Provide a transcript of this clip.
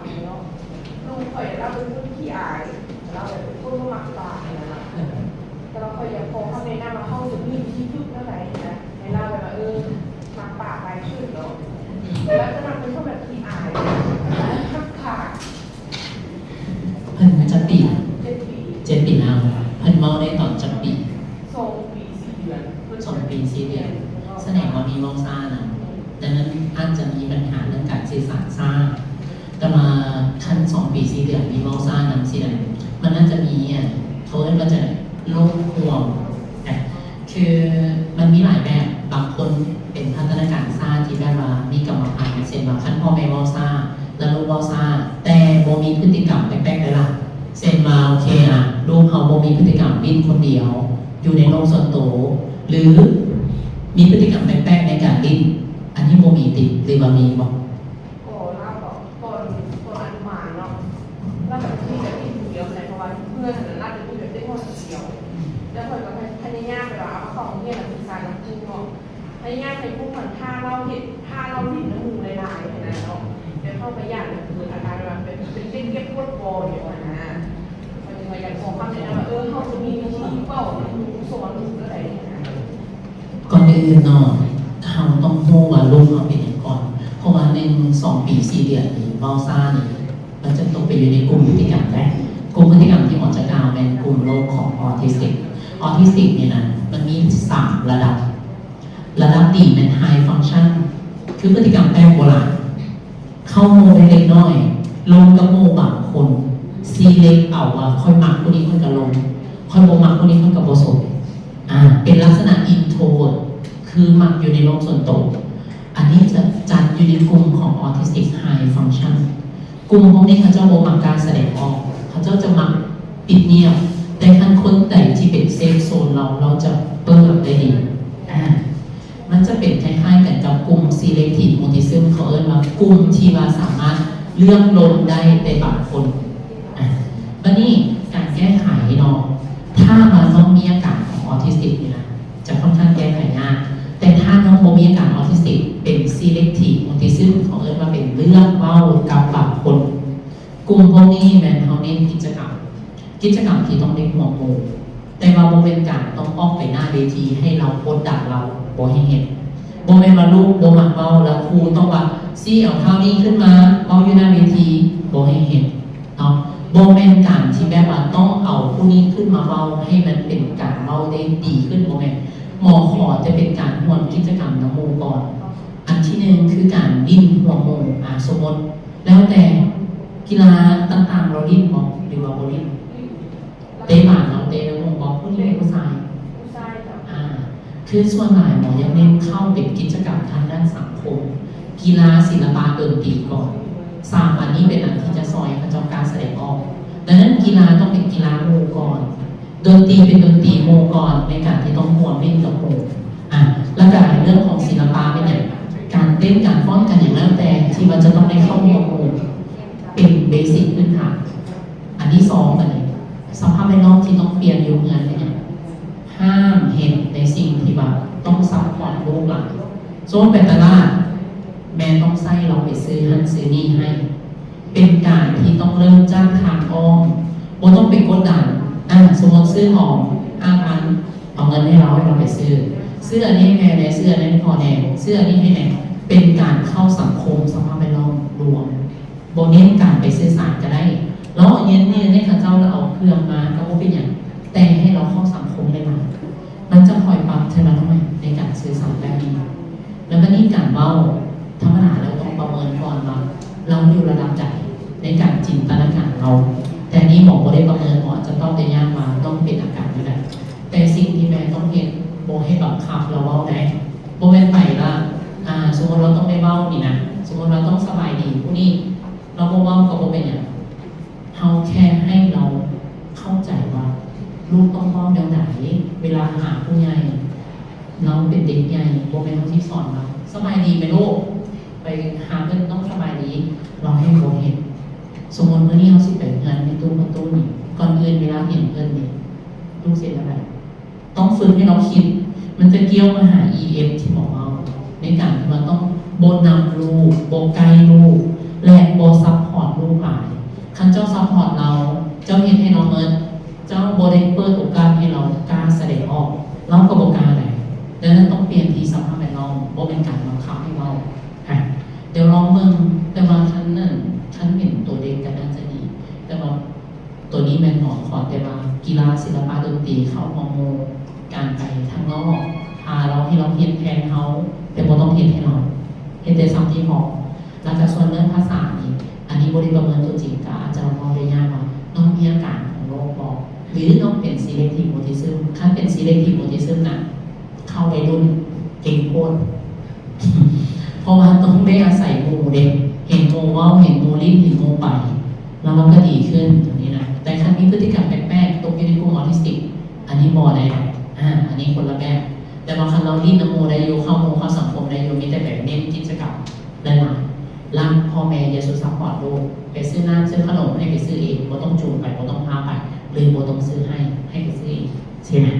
ເນາະ ລູກຂ້ອຍລາວເປັນຄົນຂີ້ອາຍ ລາວເປັນຄົນບໍ່ມັກປາກຫັ້ນນະ ແຕ່ວ່າຂ້ອຍຢາກຂໍຄຳແນະນຳວ່າເຮົາຈະມີວິທີຝຶກແນວໃດນະ ໃຫ້ລາວແບບວ່າ ເອີ ມັກປາກຫຼາຍຂຶ້ນເນາະ ແລ້ວຈະມັກເປັນຄົນແບບຂີ້ອາຍ ຄັກຂາດ. ເພິ່ນຈັກປີ? ເຈັດປີ ເຈັດປີແລ້ວ. ເພິ່ນເວົ້າໄດ້ຕອນຈັກປີ? ສອງປີສີ່ເດືອນ. ສອງປີສີ່ເດືອນ ສະແດງວ່າມີເວົ້າຊ້ານະ ດັ່ງນັ້ນອາດຈະມີບັນຫາເລື່ອງການສື່ສານຊ້າ. ແຕ່ວ່າຄັນສອງປີສີ່ເດືອນມີເວົ້າຊ້ານຳຊີ້ນະ ມັນອາດຈະມີ ອັນ ເຂົາເອີ້ນວ່າຈັ່ງໃດ ໂລກຮ່ວມ ຄືມັນມີຫຼາຍແບບ. ບາງຄົນເປັນພັນທະນາການຊ້າທີ່ແບບວ່າມີກຳມະພັນ ເຊັ່ນວ່າ ຄັນພໍ່ແມ່ເວົ້າຊ້າ ແລ້ວລູກເວົ້າຊ້າ ແຕ່ບໍ່ມີພຶດຕິກຳແປກໆເດ້ລະ ເຊັ່ນວ່າ ໂອເຄ ອະ ລູກເຮົາບໍ່ມີພຶດຕິກຳຫຼິ້ນຄົນດຽວ ຢູ່ໃນໂລກສ່ວນໂຕ ຫຼື ມີພຶດຕິກຳແປກໆໃນການຫຼິ້ນ ອັນນີ້ບໍ່ມີຕິ ຫຼືວ່າມີບໍ່? ກໍລາວກໍ ຕອນ ຕອນອະນຸບານເນາະ ລາວກໍຈະມີແບບຫຼິ້ນຜູ້ດຽວຫັ້ນແຫຼະ ເພາະວ່າເພື່ອນຫັ້ນນະ ລາວຈະມີແບບເດັກນ້ອຍຜູ້ດຽວ ແລ້ວຂ້ອຍກໍພະ ພະຍາຍາມແບບວ່າເອົາມາເຂົ້າໂຮງຮຽນ ແລະ ສຶກສານຳຄູເນາະ ພະຍາຍາມໃຫ້ລູກຫັ້ນ ພາລາວເຮັດ ພາລາວຫຼິ້ນນຳໝູ່ຫຼາຍໆຫັ້ນນະເນາະ ແຕ່ເຮົາກໍຢ້ານເກີດອາການແບບວ່າ ເປັນ ເປັນເດັກເກັບກົດບໍ່ຢູ່ຫັ້ນນະ ໝາຍເຖິງວ່າຢາກຂໍຄຳແນະນຳວ່າ ເອີ ເຮົາຈະມີວິທີເວົ້ານຳໝູ່ ສອນໝູ່ແນວໃດຫັ້ນນະ. ກ່ອນອື່ນເນາະ ເຮົາຕ້ອງຮູ້ວ່າລູກເຮົາເປັນຫຍັງກ່ອນ ເພາະວ່າໜຶ່ງ ສອງປີສີ່ເດືອນນີ້ ເວົ້າຊ້ານີ້ ມັນຈະຕົກໄປຢູ່ໃນກຸ່ມພຶດຕິກຳໃດ໋ ກຸ່ມພຶດຕິກຳທີ່ໝໍຈະກ່າວແມ່ນກຸ່ມໂລກຂອງອໍທິສຕິກ. ອໍທິສຕິກນີ້ນະ ມັນມີສາມລະດັບ ລະດັບດີແມ່ນ High Function ຄືພຶດຕິກຳແປກບໍ່ຫຼາຍ ເຂົ້າໂຮງຮຽນເດັກນ້ອຍ ລົມກັບໝູ່ບາງຄົນ ຊີເລັກເອົາວ່າ ຂ້ອຍມັກຜູ້ນີ້ຂ້ອຍກໍລົມ ຂ້ອຍບໍ່ມັກຜູ້ນີ້ຂ້ອຍກໍບໍ່ສົນ ອາ ເປັນລັກສະນະ introvert ຄືມັກຢູ່ໃນໂລກສ່ວນໂຕ. ອັນນີ້ຈະຈັດຢູ່ໃນກຸ່ມຂອງ autistic high function. ກຸ່ມພວກນີ້ເຂົາເຈົ້າບໍ່ມັກກ້າສະແດງອອກ ເຂົາເຈົ້າຈະມັກປິດງຽບ ແຕ່ຄັນຄົນໃດທີ່ເປັນ safe zone ລາວ ລາວຈະເປີດໄດ້ດີ ອາ ມັນຈະເປັນຄ້າຍໆກັນກັບກຸ່ມ selective autism ເຂົາເອີ້ນວ່າກຸ່ມທີ່ວ່າສາມາດເລືອກລົມໄດ້ແຕ່ບາງຄົນ. ອາ ບາດນີ້ການແກ້ໄຂເນາະ ຖ້າວ່ານ້ອງມີອາການຂອງ autistic ນີ້ນະ ຈະຄ່ອນຂ້າງແກ້ໄຂຍາກ ແຕ່ຖ້ານ້ອງບໍ່ມີອາການ autistic ເປັນ selective autism ເຂົາເອີ້ນວ່າເປັນເລືອກເວົ້າກັບບາງຄົນ ກຸ່ມພວກນີ້ແມ່ນເຮົາເນັ້ນກິດຈະກຳ ກິດຈະກຳທີ່ຕ້ອງໄດ້ຮ່ວມໝູ່ ແຕ່ວ່າບໍ່ແມ່ນການຕ້ອງອອກໄປໜ້າເວທີໃຫ້ລາວກົດດັນລາວບໍ່ໃຫ້ເຮັດ ບໍ່ແມ່ນວ່າລູກບໍ່ມັກເວົ້າ ແລ້ວຄູຕ້ອງວ່າຊີ້ເອົາທ້າວນີ້ຂຶ້ນມາເວົ້າຢູ່ໜ້າເວທີ ບໍ່ໃຫ້ເຮັດເນາະ ບໍ່ແມ່ນການທີ່ແບບວ່າຕ້ອງເອົາຜູ້ນີ້ຂຶ້ນມາເວົ້າໃຫ້ມັນເປັນການເວົ້າໄດ້ດີຂຶ້ນ ບໍ່ແມ່ນ ໝໍຂໍແຕ່ເປັນການຮ່ວມກິດຈະກຳນຳໝູ່ກ່ອນ ອັນທີໜຶ່ງຄືການຫຼິ້ນຮ່ວມໝູ່ ອາ ສົມມຸດ ແລ້ວແຕ່ກິລາຕ່າງໆ ລາວຫຼິ້ນບໍ່ ຫຼືວ່າບໍ່ຫຼິ້ນ? ເຕະບານ ລາວເຕະນຳໝູ່ບໍ່? ຜູ້ຍິງ ຜູ້ຊາຍ? ຜູ້ຊາຍເຈົ້າ. ອາ ຄືສ່ວນຫຼາຍໝໍຢາກເນັ້ນເຂົ້າເປັນກິດຈະກຳທາງດ້ານສັງຄົມ, ກິລາ, ສິລະປະ, ດົນຕີກ່ອນ. ສາມອັນນີ້ເປັນອັນທີ່ຈະຊ່ອຍເຂົາເຈົ້າກ້າສະແດງອອກ. ດັ່ງນັ້ນກິລາຕ້ອງເປັນກິລາໝູ່ກ່ອນ. ດົນຕີເປັນດົນຕີໝູ່ກ່ອນ ໃນການທີ່ຕ້ອງຮ່ວມຫຼິ້ນກັບໝູ່. ອາ ແລ້ວກະເລື່ອງຂອງສິລະປະເປັນຫຍັງ? ການເຕັ້ນ, ການຟ້ອນ, ການຫຍັງແລ້ວແຕ່ ທີ່ວ່າຈະຕ້ອງໄດ້ເຂົ້າຮ່ວມໝູ່ ເປັນເບສິກພື້ນຖານ. ອັນທີສອງ ບາດນີ້ ສະພາບແວດລ້ອມທີ່ຕ້ອງປ່ຽນຢູ່ເຮືອນເປັນຫຍັງ? ຫ້າມເຮັດໃນສິ່ງທີ່ວ່າຕ້ອງຊັບພອດລູກຫຼາຍ. ສົມມຸດໄປຕະຫຼາດ ແມ່ຕ້ອງໃຊ້ລາວໄປຊື້ຫັ້ນຊື້ນີ້ໃຫ້. ເປັນການທີ່ຕ້ອງເລີ່ມຈາກທາງອ້ອມ, ບໍ່ຕ້ອງໄປກົດດັນ. ອາ ສົມມຸດຊື້ຫອມຫ້າພັນ ເອົາເງິນໃຫ້ລາວ ໃຫ້ລາວໄປຊື້. ຊື້ອັນນີ້ໃຫ້ແມ່ແດ່, ຊື້ອັນນັ້ນໃຫ້ພໍ່ແດ່, ຊື້ອັນນີ້ໃຫ້ແມ່. ເປັນການເຂົ້າສັງຄົມສະພາບແວດລ້ອມລວມ, ບໍ່ເນັ້ນການໄປສື່ສານກໍໄດ້. ເນາະ ຢືນໃຫ້ເຂົາເຈົ້າແລ້ວເອົາເຄື່ອງມາກໍບໍ່ເປັນຫຍັງ, ແຕ່ໃຫ້ລາວເຂົ້າສັງຄົມໄດ້ຫຼາຍ. ມັນຈະຄອຍປັບເທື່ອລະໜ້ອຍໃນການສື່ສານແບບນີ້. ແລ້ວບັດນີ້ການເວົ້າ ທຳມະດາແລ້ວຕ້ອງປະເມີນກ່ອນວ່າລາວຢູ່ລະດັບໃດໃນການຈິນຕະນາການລາວ. ແຕ່ນີ້ໝໍບໍ່ໄດ້ປະເມີນ, ໝໍອາດຈະຕອບໄດ້ຍາກວ່ານ້ອງເປັນອາການແນວໃດ. ແຕ່ສິ່ງທີ່ແມ່ຕ້ອງເຮັດ ບໍ່ໃຫ້ບັງຄັບລາວເວົ້າໃດ. ບໍ່ແມ່ນໄປວ່າ ອາ ສົມມຸດວ່າຕ້ອງໄດ້ເວົ້ານີ້ນະ, ສົມມຸດວ່າຕ້ອງສະບາຍດີຜູ້ນີ້, ລາວບໍ່ເວົ້າກໍບໍ່ເປັນຫຍັງ. ເຮົາແຄ່ໃຫ້ລາວເຂົ້າໃຈວ່າລູກຕ້ອງເວົ້າແນວໃດ ເວລາຫາຜູ້ໃຫຍ່. ລາວເປັນເດັກໃຫຍ່ ບໍ່ແມ່ນເຮົາຊິສອນວ່າ ສະບາຍດີແມ່ລູກ, ໄປຫາເພິ່ນຕ້ອງສະບາຍດີ, ລາວແຮ່ງບໍ່ເຮັດ. ສົມມຸດມື້ນີ້ເຮົາຊິໄປເຮືອນແມ່ຕູ້ພໍ່ຕູ້ນີ້, ກ່ອນອື່ນເວລາເຫັນເພິ່ນນີ້ ລູກເຮັດແນວໃດ? ຕ້ອງຝຶກໃຫ້ລາວຄິດ. ມັນຈະກ່ຽວມາຫາ ອີເອັຟ ທີ່ໝໍເວົ້າ ໃນການທີ່ວ່າຕ້ອງບໍ່ນຳລູກ, ບໍ່ໃກ້ລູກ ແລະ ບໍ່ຊັບພອດລູກ ເຈົ້າຊັບພອດລາວ ເຈົ້າເຮັດໃຫ້ລາວເໝິດ ເຈົ້າບໍ່ໄດ້ເປີດໂອກາດໃຫ້ລາວກ້າສະແດງອອກ ລາວກໍບໍ່ກ້າໄດ້. ດັ່ງນັ້ນຕ້ອງປ່ຽນທີ່ສະພາບແວດລ້ອມ ບໍ່ແມ່ນການບັງຄັບໃຫ້ເວົ້າ. ອ່ະ ດຽວລອງເບິ່ງ ແຕ່ວ່າຄັນນັ້ນ ຄັນເປັນໂຕເດັກກໍໜ້າຈະດີ ແຕ່ວ່າໂຕນີ້ແມ່ນໝໍຂອ ແຕ່ວ່າກິລາ ສິລະປະ ດົນຕີ ເຂົ້າຮ່ວມໝູ່ ການໄປທາງນອກ ພາລາວ ໃຫ້ລາວເຮັດແທນເຮົາ ແຕ່ບໍ່ຕ້ອງເຮັດໃຫ້ລາວ ເຮັດແຕ່ສ່ຳທີ່ພໍ. ແລ້ວກໍສ່ວນເລື່ອງພາສານີ້ ອັນນີ້ບໍ່ໄດ້ປະເມີນຕົວຈິງ ກໍອາດຈະເວົ້າໄດ້ຍາກວ່ານ້ອງມີອາການຂອງໂລກບໍ່ ຫຼືນ້ອງເປັນ selective autism. ຄັນເປັນ selective autism ນະ ເຂົ້າໄວລຸ້ນເກັ່ງໂພດ ເພາະວ່າຕ້ອງໄດ້ອາໄສໝູ່ເດ້ ເຫັນໝູ່ເວົ້າ ເຫັນໝູ່ຫຼິ້ນ ເຫັນໝູ່ໄປ ແລ້ວລາວກໍດີຂຶ້ນຕົງນີ້ນະ. ແຕ່ຄັນມີພຶດຕິກຳແປກໆ ຕົກຢູ່ໃນກຸ່ມ autistic ອັນນີ້ບໍ່ໄດ້ ອາ ອັນນີ້ຄົນລະແບບ. ແຕ່ວ່າຄັນລາວຫຼິ້ນນຳໝູ່ໄດ້ຢູ່ ເຂົ້າໝູ່ເຂົ້າສັງຄົມໄດ້ຢູ່ ມີແຕ່ໄປເນັ້ນກິດຈະກຳຫຼາຍໆ ລະພໍ່ແມ່ຢ່າສູ່ support ລູກ ໄປຊື້ນ້ຳຊື້ຂະໜົມໃຫ້ໄປຊື້ເອງ ບໍ່ຕ້ອງຈູງໄປ ບໍ່ຕ້ອງພາໄປ ຫຼືບໍ່ຕ້ອງຊື້ໃຫ້ ໃຫ້ໄປຊື້ເອງ ຊີ້ນະ.